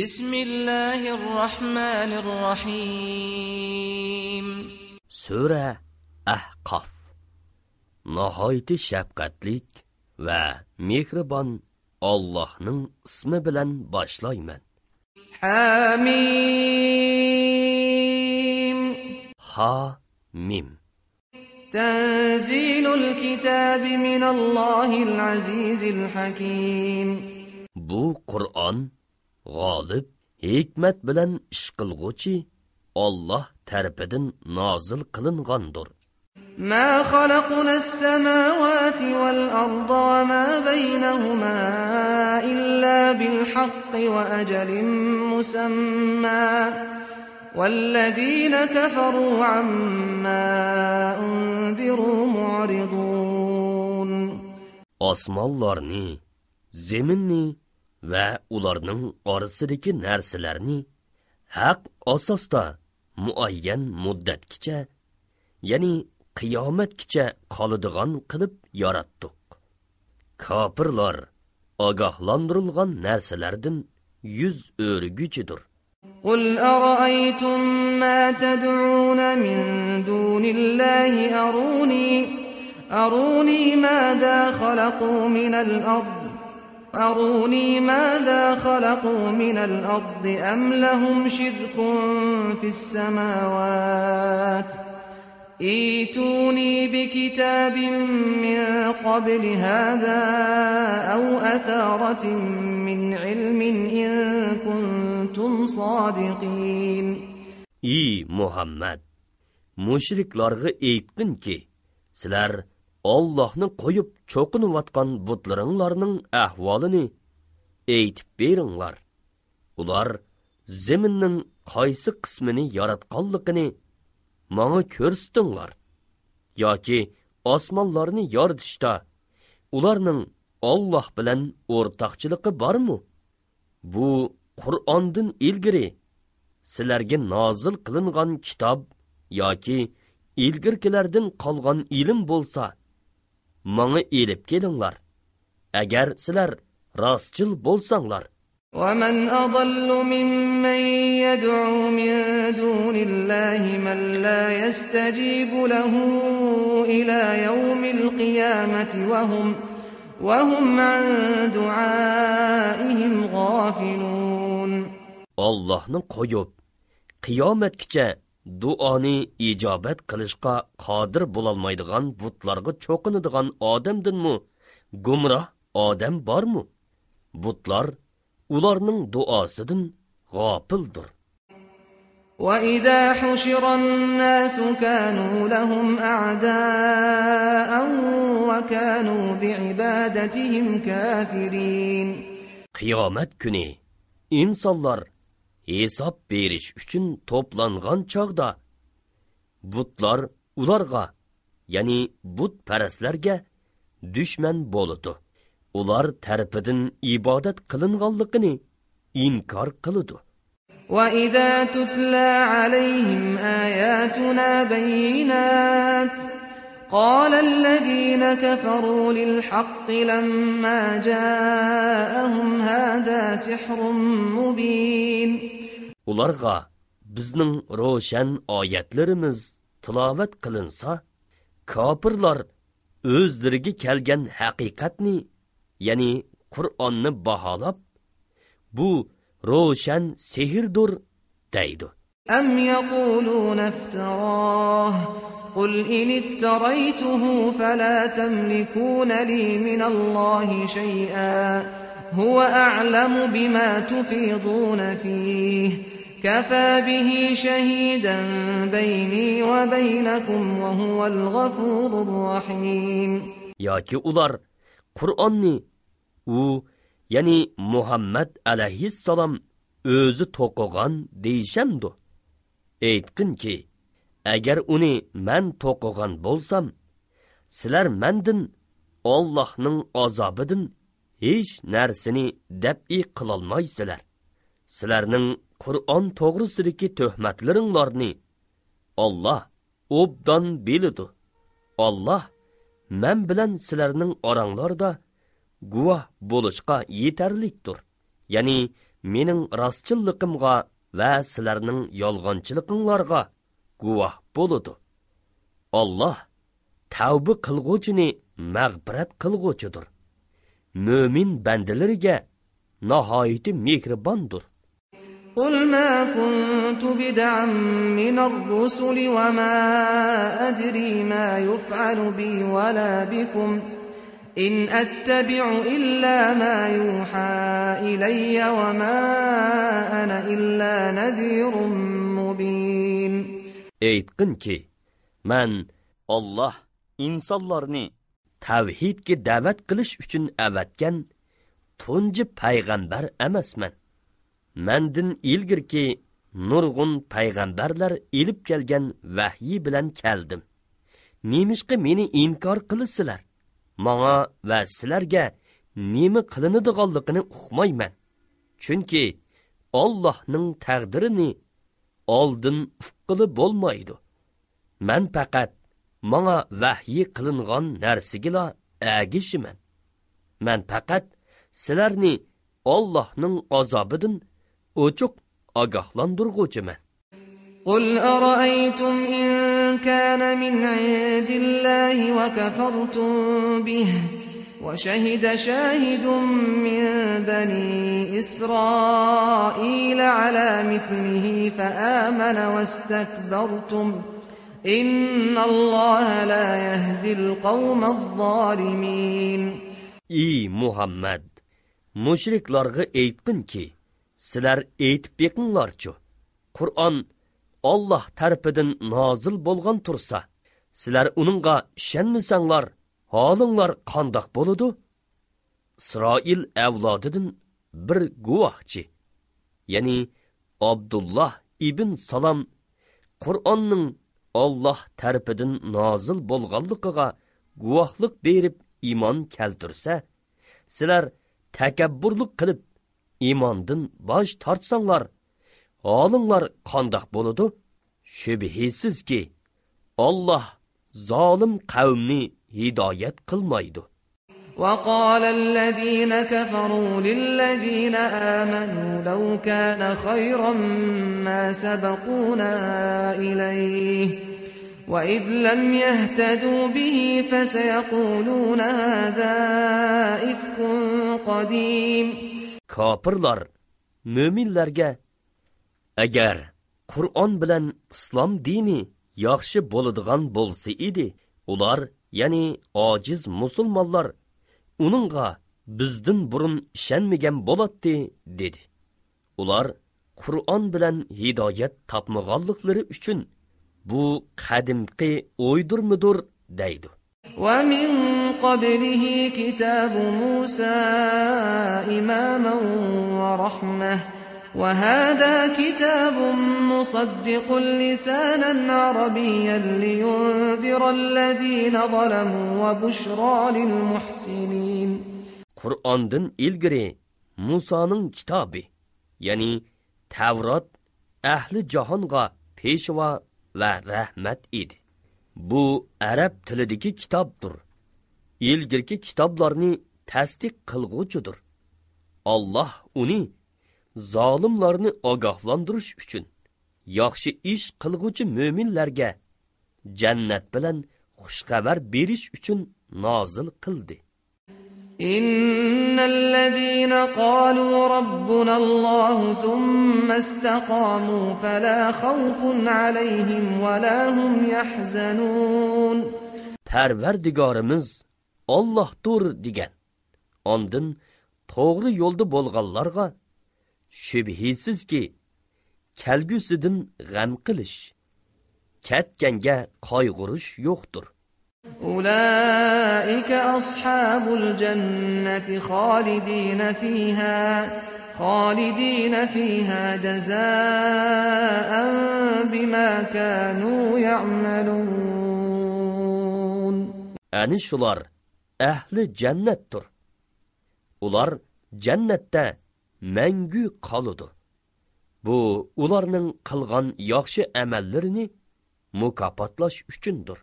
Bismillahirrahmanirrahim. Sura Ahqaf. Nihoyatda shafqatlik va mehribon Allohning ismi bilan boshlayman. Hamim. Ha mim. Tanzilul kitabi minallahil azizil hakim. Bu Qur'on g'olib, hikmat bilan ish qilg'uchi Alloh tarafidan nozil qilingandir. Ma khalaqnas samawati wal arda wa ma baynahuma illa bil haqqi wa ajalin musamma. والذين كفروا عما أنذروا معرضون. Osmonlarni, zeminni va ularning orasidagi narsalarni haq asosda muayyan muddatgacha, ya'ni qiyomatgacha qoladigan qilib yaratdik. Kofirlar ogohlantirilgan narsalardan yuz o'rguchidir. قل أرأيتم ما تدعون من دون الله أروني ماذا خلقوا من الأرض أم لهم شرك في السماوات ائتوني بكتاب من قبل هذا أو أثارة من علم إن كنتم صادقين. Ey Muhammad, mushriklarga aytqinki, sizlar Allohni qo'yib cho'qinayotgan butlaringlarning ahvolini aytib beringlar. Ular zaminning qaysi qismini yaratganligini menga ko'rsatinglar. Yoki osmonlarni yaratishda ularning Alloh bilan o'rtoqchiligi bormi? Bu Qur'ondan ilgari sizlarga nozil qilingan kitob yoki ilgirkilardan qolgan ilm bo'lsa, menga elib kelinglar. Agar sizlar rostchil bo'lsanglar. ومن أضل ممن يدعو من دون الله من لا يستجيب له إلى يوم القيامة وهم عن دعائهم غافلون. Allah'ni qo'yib, qiyomatgacha duoni ijobat qilishga qodir bo'lolmaydigan butlarga cho'qinadigan odamdinmi gumroh odam bormi? Butlar ularning duosidan g'ofildir. وَإِذَا حُشِرَ النَّاسُ كَانُوا لَهُمْ أَعْدَاءً وَكَانُوا بِعِبَادَتِهِمْ كَافِرِينَ. Qiyomat kuni insonlar hisob berish uchun to'plangan chog'da butlar ularga, ya'ni butparastlarga dushman bo'ladi. Ular tarafidan ibodat qilinganligini inkor qiladi. وَإِذَا تُتْلَى عَلَيْهِمْ آيَاتُنَا بَيِّنَاتٍ قَالَ الَّذِينَ كَفَرُوا لِلْحَقِّ لَمَّا جَاءَهُمْ هَذَا سِحْرٌ مُبِينٌ. Ularga bizning ro'shan oyatlarimiz tilovat qilinsa, kofirlar o'zlariga kelgan haqiqatni, ya'ni Qur'onni baholab, bu ro'shan sehrdir deydi. Am yaquluna iftarah qul in iftaraytuhu fala tamlikuna li min Allahi shay'an huwa a'lamu bima tufiduna fihi kafa bihi shahidan bayni wa baynakum wa huwal ghafurur rahim. Yoki ular Qur'onni ya'ni Muhammad alayhissalom o'zi to'qigan deyishamdi. Aytqinki, agar uni men to'qigan bo'lsam, sizlar mendan Allohning azobidan hech narsani dab'i qilolmaysizlar. Sizlarning Qur'on to'g'risidagi tuhmatlaringlarni Alloh obdan biladi. Alloh men bilan sizlarning oranglarda guvoh bo'lishqa yetarlikdir. Ya'ni mening rostchilligimga va sizlarning yolg'onchiliginglarga guvoh bo'ladi. Allah tavba qilguvchini mag'firat qilguvchidir. Mo'min bandalariga nihoyat mehribondir. قل ما كنت بدعا من الرسل وما أدري ما يفعل بي ولا بكم إن أتبع إلا ما يوحى إلي وما أنا إلا نذير مبين. Aytqin ki, men Allah insonlarni tavhidga da'vat qilish uchun avatgan tunji payg'ambar emasman. Mendin ilgirki nurg'un payg'ambarlar elib kelgan vahyi bilan keldim. Nemishqa meni inkor qilasizlar? Manga va sizlarga nima qilinadiganligini uqmayman. Chunki Allohning taqdirini oldin uqqili bo'lmaydi. Men faqat manga vahyi qilingan narsiga agishiman. Men faqat sizlarni Allohning azobidan ochiq ogohlantirguvchiman. قل أرأيتم إن كان من عند الله وكفرتم به وشهد شاهد من بني إسرائيل على مثله فآمن واستكبرتم إن الله لا يهدي القوم الظالمين. Ey Muhammed, müşriklarga aytqin ki, sizlar aytib beqinglarchu. Qur'on Allah tarafidan nozil bo'lgan tursa, sizlar uningga ishonmasanglar, holinglar qandoq bo'ladi? İsroil avlodidan bir guvohchi, ya'ni Abdullah ibn Salam Qur'onning Allah tarafidan nozil bo'lganligiga guvohlik berib iymon keltirsa, sizlar takabburlik qilib iymondan bosh tortsanglar, holinglar qandoq bo'ladi? Shubhisizki Allah zolim qavmni hidoyat qilmaydi. وقال الذين كفروا للذين آمنوا لو كان خيرا ما سبقونا إليه وإذ لم يهتدوا به فسيقولون هذا إفك قديم. Kafirlar müminlerge agar Qur'on bilan islom dini yaxshi bo'ladigan bo'lsa edi, ular, ya'ni ojiz musulmonlar uningga bizdan burun ishonmagan bo'ladi dedi. Ular Qur'on bilan hidoyat topmaganliklari uchun bu qadimqi o'ydirmidir deydi. ومن قبله كتاب موسى إماما ورحمة وهذا كتاب مصدق لسانا عربيا لينذر الذين ظلموا وبشرى للمحسنين. Qur'ondan ilgari Musaning kitobi, ya'ni Tavrat ahli jahonga peshvo va rahmat edi. Bu arab tilidagi kitobdir. Ilgirki kitoblarni tasdiq qilguvchidir. Allah uni zolimlarni ogohlantirish uchun yaxshi ish qilguvchi mo'minlarga jannat bilan xushxabar berish uchun nozil qildi. إن الذين قالوا ربنا الله ثم استقاموا فلا خوف عليهم ولا هم يحزنون. Parvardigorimiz Allohdir degan. Ondan to'g'ri yo'lda bo'lganlarga shubhisizki kelgusidan g'am qilish, ketganga qayg'urish yo'qdir. أولئك أصحاب الجنة خالدين فيها جزاء بما كانوا يعملون. Ani shular ahli jannatdir. Ular jannatda mangu qoladi. Bu ularning qilgan yaxshi amallarini mukofotlash uchundir.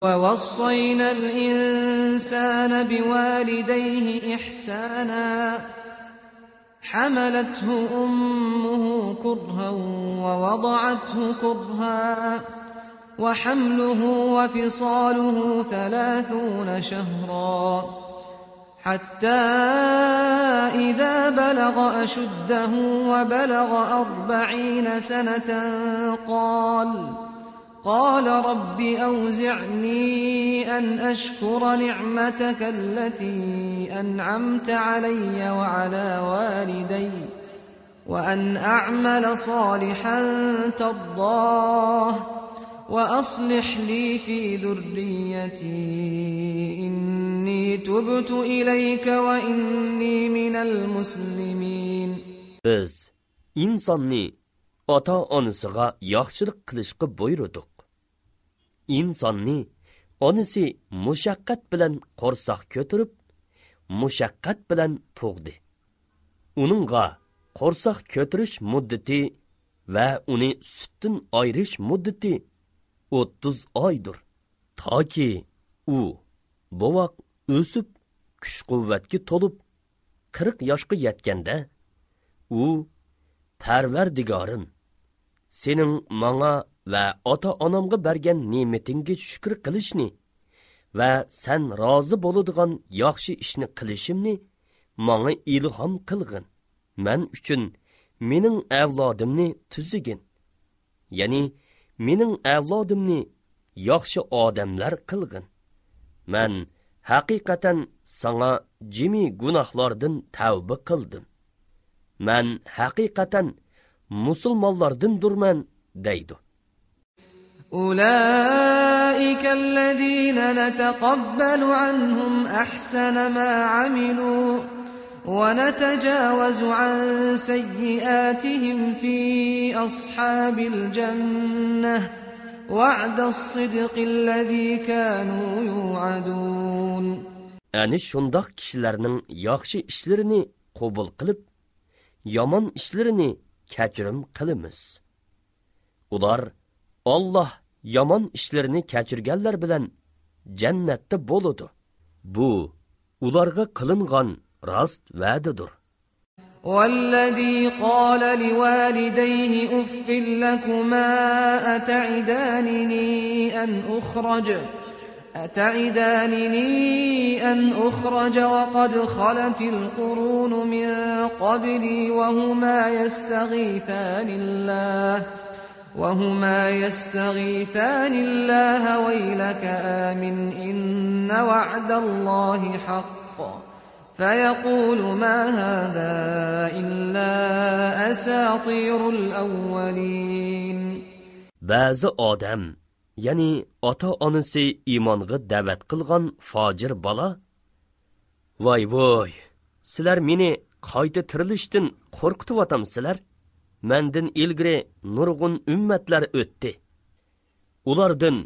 ووصينا الإنسان بوالديه إحسانا حملته أمه كرها ووضعته كرها وحمله وفصاله 30 شهرا حتى إذا بلغ أشده وبلغ 40 سنة قال رب أوزعني أن أشكر نعمتك التي أنعمت علي وعلى والدي وأن أعمل صالحا ترضاه وأصلح لي في ذريتي إني تبت إليك وإني من المسلمين. Biz insonni ota-onasiga yaxshilik qilishga buyurdik. Insonni onasi mushaqqat bilan qo'rsoq ko'tarib, mushaqqat bilan tug'di. Uningga qo'rsoq ko'tarish muddati va uni sutdan ayirish muddati 30 oydir. Toki u bovoq o'sib, kuch-quvvatga to'lib 40 yoshga yetganda u Parvardigorim, sening menga va ota-onamga bergan ne'matingga shukr qilishni va sen rozi bo'ladigan yaxshi ishni qilishimni menga ilhom qilgin. Men uchun mening avlodimni tuzigin. Ya'ni mening avlodimni yaxshi odamlar qilgin. Men haqiqatan sana jimi gunohlardan tavba qildim. Men haqiqatan musulmonlardandurman deydi. أولئك الذين نتقبل عنهم أحسن ما عملوا ونتجاوز عن سيئاتهم في أصحاب الجنة وعد الصدق الذي كانوا يوعدون. Ani şundaq kişilərinin yaxşı işlərini qəbul qılıb, yaman işlərini kəçirim qılımız. Ular Allah yaman işlərini kəçirgənlər bilən cənnətdə boludu. Bu, ularga qılınğan rast vədidir. والذي قال لوالديه أف لكما أتعدانني أن أخرج وقد خلت القرون من قبلي وهما يستغيثان الله ويلك آمن إن وعد الله حق فيقول ما هذا إلا أساطير الأولين. Bazı odam, ya'ni ota-onasi iymonga da'vat qilgan fojir bola, voy, sizlar meni qayta tirilishdan qo'rqityapsizlar. Mendan ilgari nurg'un ummatlar o'tdi. Ulardan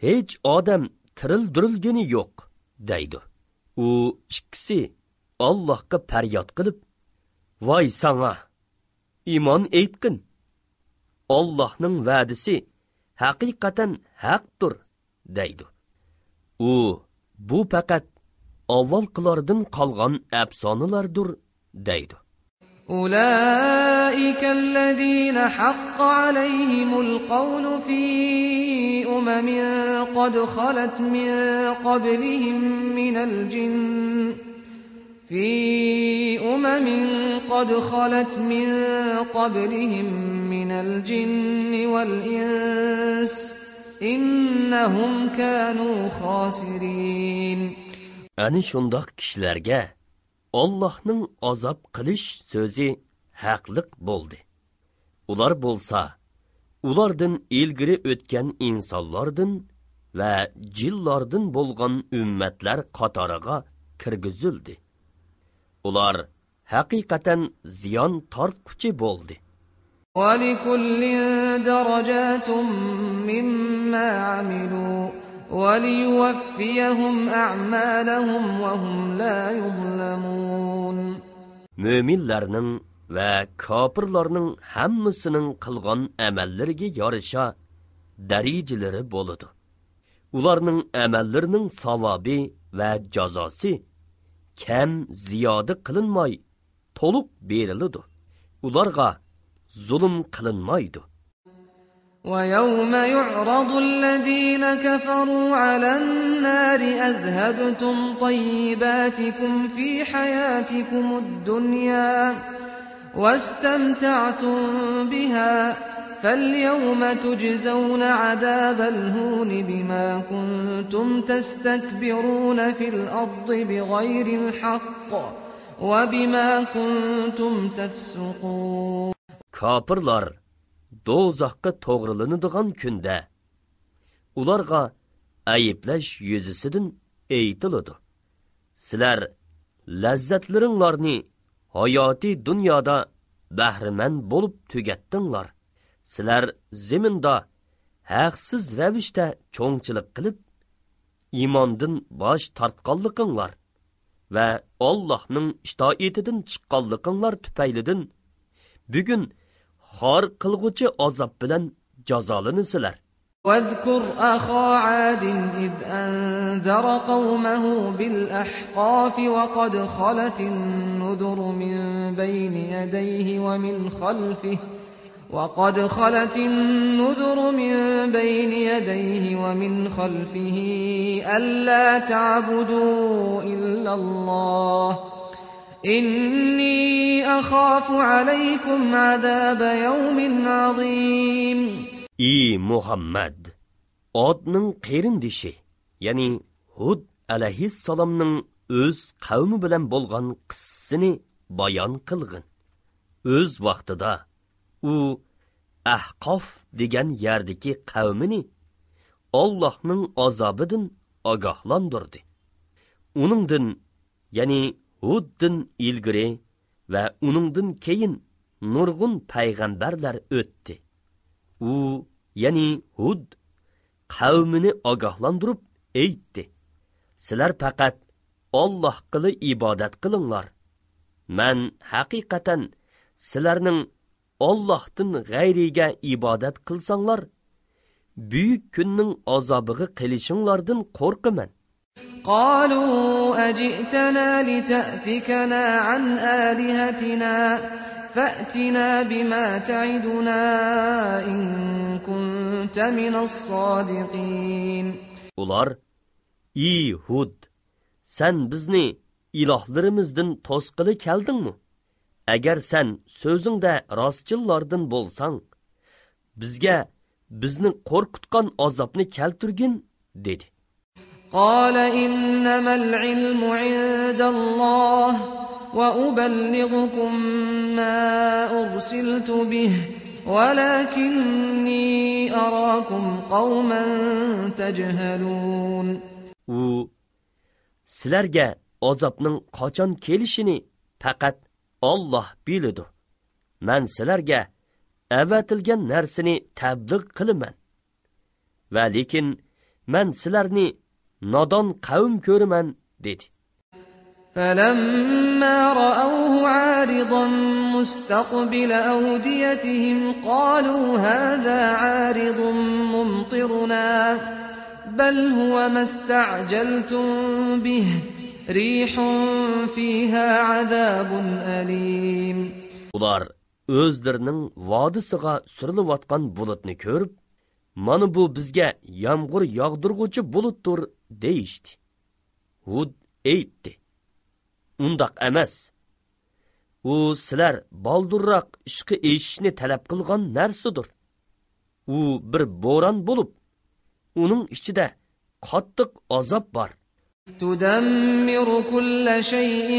hech odam tirildirilgani yo'q, deydi. U ikkisi Allohga faryod qilib, voy sana, iymon aytqin. Allohning va'dasi haqiqatan haqdir, deydi. U bu faqat avvalqilardan qolgan afsonalardir, deydi. أولئك الذين حق عليهم القول في أمم قد خلت من قبلهم من الجن والإنس إنهم كانوا خاسرين. Ani şundaq kişilərə Allah'ның azab qilish sözü haqliq bo'ldi. Ular bolsa, ulardan ilgiri o'tgan insonlardan va jinlardan bo'lgan ummatlar qatoriga kirgizildi. Ular haqiqatan ziyon tortquchi bo'ldi. وَلِكُلٍّ دَرَجَاتٌ مِّمَّا عَمِلُوا وَلِيُوَفِّيَهُمْ أَعْمَالَهُمْ وَهُمْ لَا يُظْلَمُونَ. Müminlərinin və kafirlərinin hamısının qılğan əməllərinə yarışa dərəcələri boludu. Ularning əməllərinin savabı və cəzası kəm ziyadə qılınmay to'liq beriladi. Ularga zulm qilinmaydi. وَيَوْمَ يُعْرَضُ الَّذِينَ كَفَرُوا عَلَى النَّارِ أَذْهَبْتُمْ طَيِّبَاتِكُمْ فِي حَيَاتِكُمُ الدُّنْيَا وَاسْتَمْتَعْتُمْ بِهَا فَالْيَوْمَ تُجْزَوْنَ عَذَابَ الْهُونِ بِمَا كُنتُمْ تَسْتَكْبِرُونَ فِي الْأَرْضِ بِغَيْرِ الْحَقِّ وَبِمَا كُنتُمْ تَفْسُقُونَ. Kafirlar dozaqqa to'g'rilanadigan kunda ularga ayıplash yuzisidan aytiladi. Sizlar lazzatlaringlarni hayoti dunyoda bahriman bo'lib tugatdinglar. Sizlar zaminda haqsiz ravishda cho'ngchilik qilib, iymondan bosh tortganliginglar va Allohning itoatidan chiqqanliginglar tufaylidan bugun xor qilg'uchi azob bilan jazolanasizlar. واذكر أخا عاد إذ أنذر قومه بالأحقاف وقد خلت النذر من بين يديه ومن خلفه ألا تعبدوا إلا الله إني أخاف عليكم عذاب يوم عظيم. Ey Muhammad, Odning qerindishi, ya'ni Hud alayhissalomning o'z qavmi bilan bo'lgan qissasini bayon qilgin. O'z vaqtida u Ahqof degan yerdagi qavmini Allohning azobidan ogohlantirdi. Uningdan, ya'ni Huddan ilgari va uningdan keyin nurg'un payg'ambarlar o'tdi. U, ya'ni Hud, qavmini ogohlantirib aytdi: Sizlar faqat Allohga ibodat qilinglar. Men haqiqatan sizlarning Allohdan g'ayriga ibodat qilsanglar, buyuk kunning azobiga qilishinglardan qo'rqaman. قالوا أجئتنا لتأفكنا عن آلهتنا فأتنا بما تعدنا إن كنت من الصادقين. Ular, ey Hud, sen bizni ilohlarımızdan to'sqili keldingmi? Agar sen so'zingda rostchillardan bo'lsang, bizga bizni qo'rqitgan azobni keltirgin, dedi. قال إنما العلم عند الله وأبلغكم ما أرسلت به ولكني أراكم قوما تجهلون. U sizlarga azobning qachon kelishini faqat Alloh biladi. Men sizlarga avatilgan narsani tabliq qilaman. Va lekin men sizlarni nodon qavm ko'raman, dedi. فلما رأوه عارضا مستقبل أوديتهم قالوا هذا عارض ممطرنا بل هو ما استعجلتم به ريح فيها عذاب أليم. Ular o'zlarining vodisiga surilayotgan bulutni ko'rib, mana bu bizga yomg'ir yog'dirg'uchi bulutdir deyishdi. Hud aytdi: Undaq emas. U sizlar baldurroq ishqi eshishni talab qilgan narsadir. U bir bo'ron bo'lib, uning ichida qattiq azob bor. تدمر كل شيء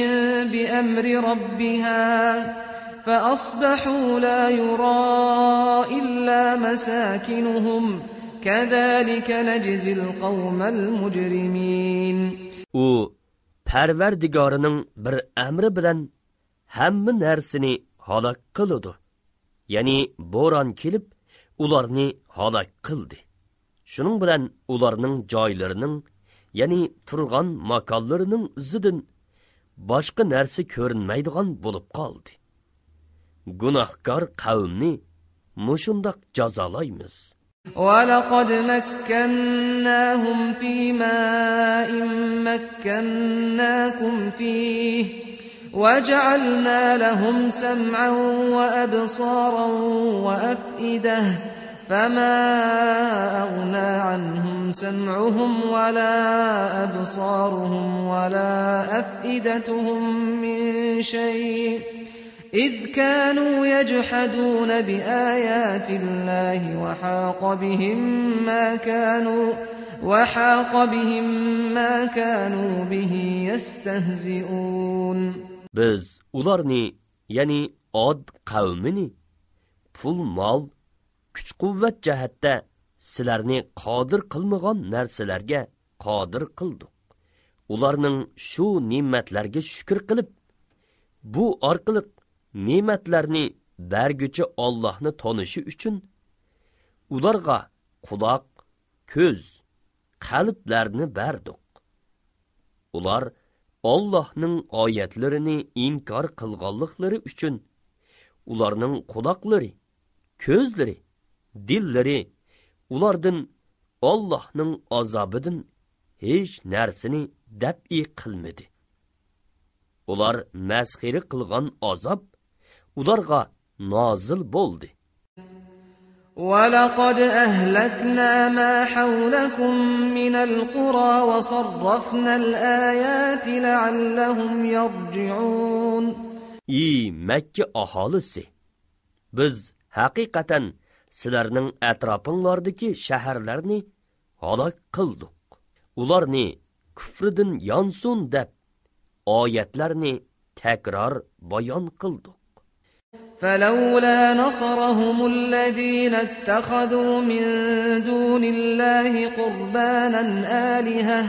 بأمر ربها فأصبحوا لا يرى إلا مساكنهم كذلك نجزي القوم المجرمين. U Parvardigorining bir amri bilan hamma narsani halok qildi. Ya'ni bo'ron kelib ularni halok qildi. Shuning bilan ularning joylarining, ya'ni turgan makonlarining izidan boshqa narsa ko'rinmaydigan bo'lib qoldi. Gunohkor qavmni mushundoq jazolaymiz. وَلَقَدْ مَكَّنَّاهُمْ فِي مَاءٍ مَكَّنَّاكُمْ فِيهِ وجعلنا لهم سمعا وأبصارا وأفئدة فما أغنى عنهم سمعهم ولا أبصارهم ولا أفئدتهم من شيء إذ كانوا يجحدون بآيات الله وحاق بهم ما كانوا به يستهزئون. Biz ularni, yani Ad qavmini pul, mol, kuch-quvvat jihatda sizlarni qodir qilmagan narsalarga qodir qildik. Ularning shu ne'matlarga shukr qilib, bu orqali ne'matlarni berguchi Allohni tonishi uchun ularga quloq, ko'z, qalblarni berdik. Ular Allohning oyatlarini inkor qilganliklari uchun ularning quloqlari, ko'zlari, dillari ulardan Allohning azobidan hech narsani dab'i qilmadi. Ular masxiri qilgan azob ularga nozil bo'ldi. وَلَقَدْ أَهْلَكْنَا مَا حَوْلَكُمْ مِنَ الْقُرَى وَصَرَّفْنَا الْآيَاتِ لَعَلَّهُمْ يَرْجِعُونَ. Ey Mekke aholisi, biz haqiqatan sizlarning atrofinglardagi shaharlarni halok qildik. Ularni kufridan yonsun deb oyatlarni takror bayon qildik. فَلَوْلَا نَصَرَهُمُ الَّذِينَ اتَّخَذُوا مِن دُونِ اللَّهِ قُرْبَانًا آلِهَةً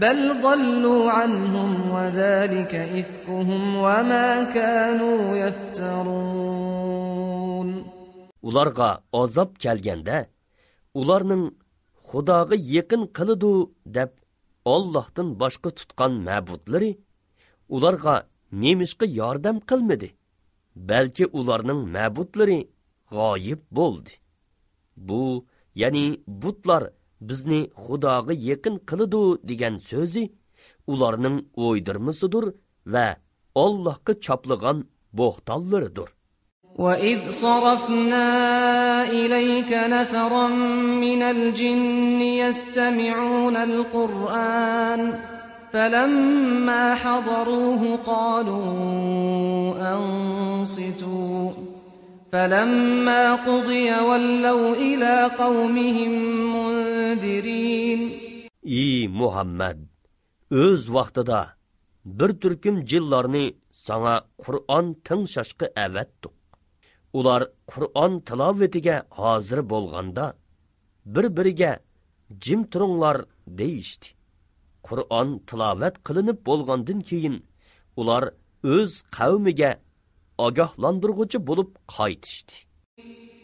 بَلْ ضَلُّوا عَنْهُمْ وَذَلِكَ إِفْكُهُمْ وَمَا كَانُوا يَفْتَرُونَ. Ularga azab kelganda, ularning Xudoga yaqin qilidu deb Allohdan boshqa tutgan ma'budlari ularga nemishqa yordam qilmadi. Belki ularning ma'budlari g'oyib bo'ldi. Bu, ya'ni butlar bizni Xudoga yaqin qilidu degan so'zi ularning o'ydirmisidir va Allohga choplagan bo'xtonlaridir. وَإِذْ صَرَفْنَا إِلَيْكَ نَفَرًا مِنَ الْجِنِّ يَسْتَمِعُونَ الْقُرْآنَ فَلَمَّا حَضَرُوهُ قَالُوا أَنصِتُوا فَلَمَّا قُضِيَ وَلَّوْا إِلَى قَوْمِهِمْ مُنذِرِينَ. Ey Muhammed, öz vaqtida bir türküm jillarni sana Qur'on tingshashga avatdik. Ular Qur'on tilovatiga hozir bo'lganda bir-biriga jim turinglar deyishdi. Qur'on tilovat qilinib bo'lgandan keyin ular o'z qavmiga ogohlantiruvchi bo'lib qaytishdi.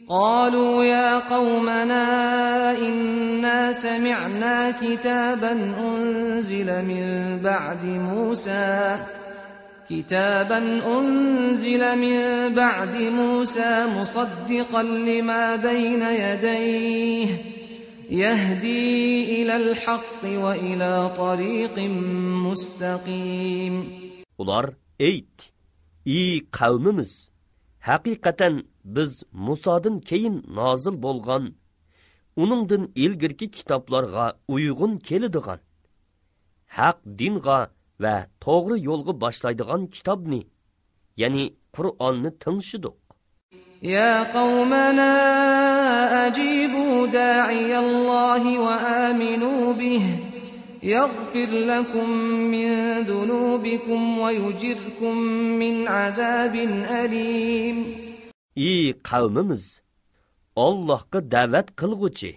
قالوا يا قومنا إنا سمعنا كتابا أنزل من بعد موسى مصدقا لما بين يديه يهدي إلى الحق وإلى طريق مستقيم. Ular eyt, ey qavmimiz, haqiqatan biz Musodan keyin nozil bo'lgan, uningdan ilgirki kitoblarga uyg'un keladigan, haq dinga va to'g'ri yo'lga boshlaydigan kitobni, ya'ni Qur'onni tingshidik. يا قومنا أجيبوا داعي الله وآمنوا به يغفر لكم من ذنوبكم ويجركم من عذاب أليم. Ey qavmimiz, Allohga da'vat qilg'uchi,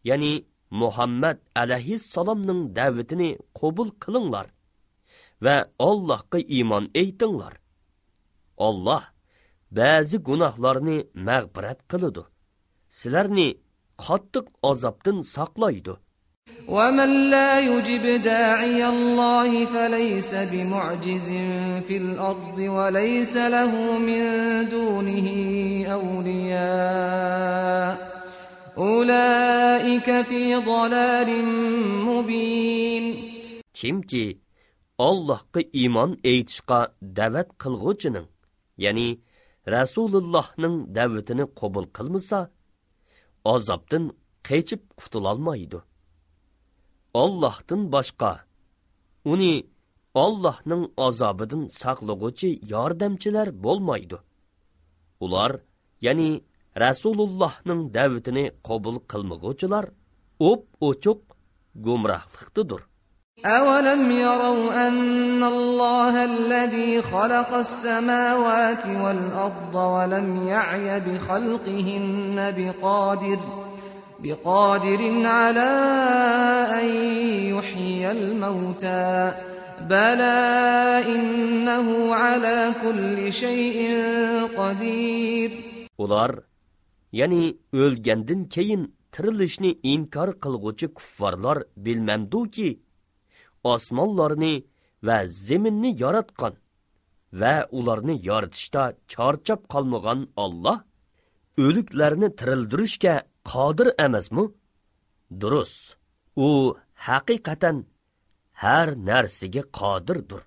ya'ni Muhammad alayhissalomning da'vatini qabul qilinglar va Allohga iymon aytinglar. Alloh ba'zi gunohlarni mag'firat qiladi. Sizlarni qattiq azobdan saqlaydi. وَمَنْ لَا يُجِبْ دَاعِيَ اللَّهِ فَلَيْسَ بِمُعْجِزٍ فِي الْأَرْضِ وَلَيْسَ لَهُ مِنْ دُونِهِ أَوْلِيَاءُ أُولَئِكَ فِي ضَلَالٍ مُبِينٍ. Kimki Allohga iymon aytishga da'vat qilguvchining, ya'ni Rasulullohning da'vatini qabul qilmasa, azobdan qechib qutulolmaydi. Allohdan boshqa uni Allohning azobidan saqlaguvchi yordamchilar bo'lmaydi. Ular, ya'ni Rasulullohning da'vatini qabul qilmaguvchilar o'p-o'chuq gumrohlikdadir. أَوَلَمْ يَرَوْا أَنَّ اللَّهَ الَّذِي خَلَقَ السَّمَاوَاتِ وَالْأَرْضَ وَلَمْ يَعْيَ بِخَلْقِهِنَّ بِقَادِرٍ عَلَى أَن يُحْيِيَ الْمَوْتَى بَلَى إِنَّهُ عَلَى كُلِّ شَيْءٍ قَدِيرٌ. Ular, yani ölgəndən keyin tirilishni inkar qilguvchi kuffarlar bilmamduki, osmonlarni va zaminni yaratgan va ularni yaratishda charchab qolmagan Alloh o'liklarni tirildirishga qodir emasmi? Durust. U haqiqatan har narsaga qodirdir.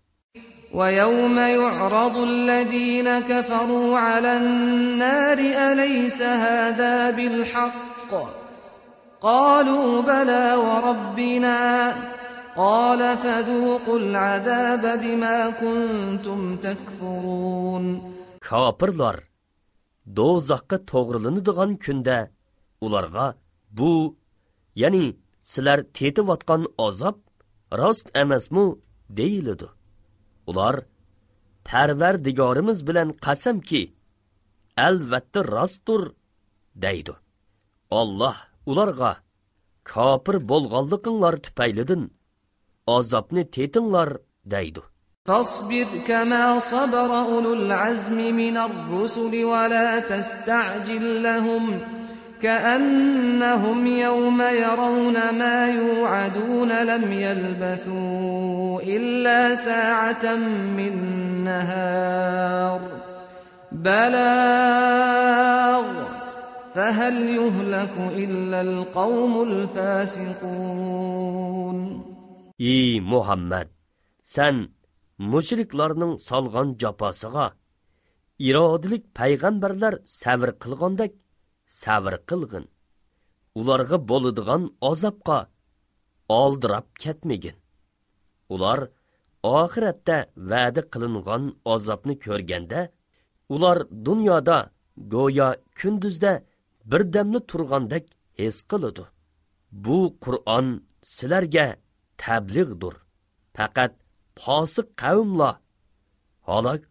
وَيَوْمَ يُعْرَضُ الَّذِينَ كَفَرُوا عَلَى النَّارِ أَلَيْسَ هَذَا بِالْحَقِّ قَالُوا بَلَى وَرَبِّنَا قَالَ فَذُوقُوا الْعَذَابَ بِمَا كُنتُمْ تَكْفُرُونَ. Kafirlar dozaqqa to'g'rilanadigan kunda ularga bu, ya'ni sizlar tetivatgan azob rost emasmi deyiladi. Ular Parvardigorimiz bilan qasamki, albatta rostdir deydi. Alloh ularga kafir bo'lganliginglar tufaylidan azobni tetinglar deydi. فاصبر كما صبر أولو العزم من الرسل ولا تستعجل لهم كأنهم يوم يرون ما يوعدون لم يلبثوا إلا ساعة من نهار بلاغ فهل يهلك إلا القوم الفاسقون. Ey Muhammad, sen mushriklarning solgan jafosiga irodalik payg'ambarlar sabr qilgandek sabr qilgin. Ularga bo'ladigan azobga oldirab ketmagin. Ular oxiratda va'da qilingan azobni ko'rganda, ular dunyoda go'yo kunduzda birdamli turgandek his qiladi. Bu Qur'on sizlarga tabliğdir. Faqat fosiq qavmlar halok